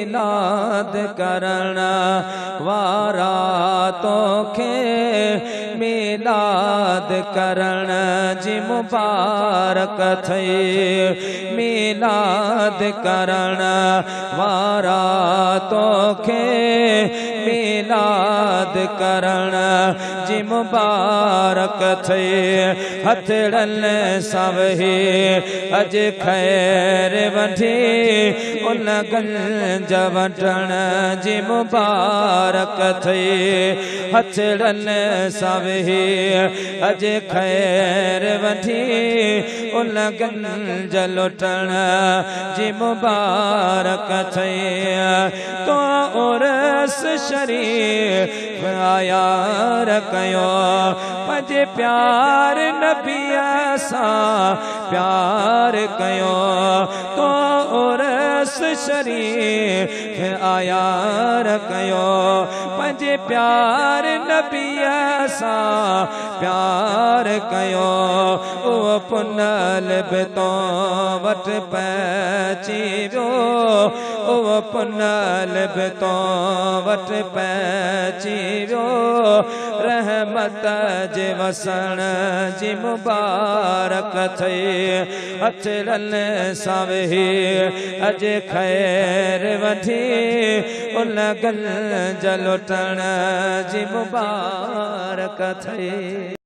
ميلاد ڪرڻ وارا توکي ميلاد ڪرڻ جي مبارڪ ٿئي ميلاد ڪرڻ وارا توکي ميلاد ڪرڻ جي مبارڪ ٿئي هٿڙن سان وهي اڄ خير وٺي ان گنج وٺڻ جي مبارڪ ٿئي هٿڙن سان وهي اڄ خير وٺي ان گنج لٽڻ جي مبارڪ ٿئي تو عرس شريف آيار ڪيو پنهنجي پيار نبيء سان پيار ڪيو تو عرس شريف آيار ڪيو پنهنجي پيار نبيء سان پيار ڪيو اهو پنهل به تو وٽ پهچي ويو اهو پنهل به تو وٽ پهچي ويو رحمت جي وسڻ جي مبارڪ ٿئي هٿڙن سان ويهي اڄ خير وٺي ان گنج لٽڻ جي مبارڪ ٿئي.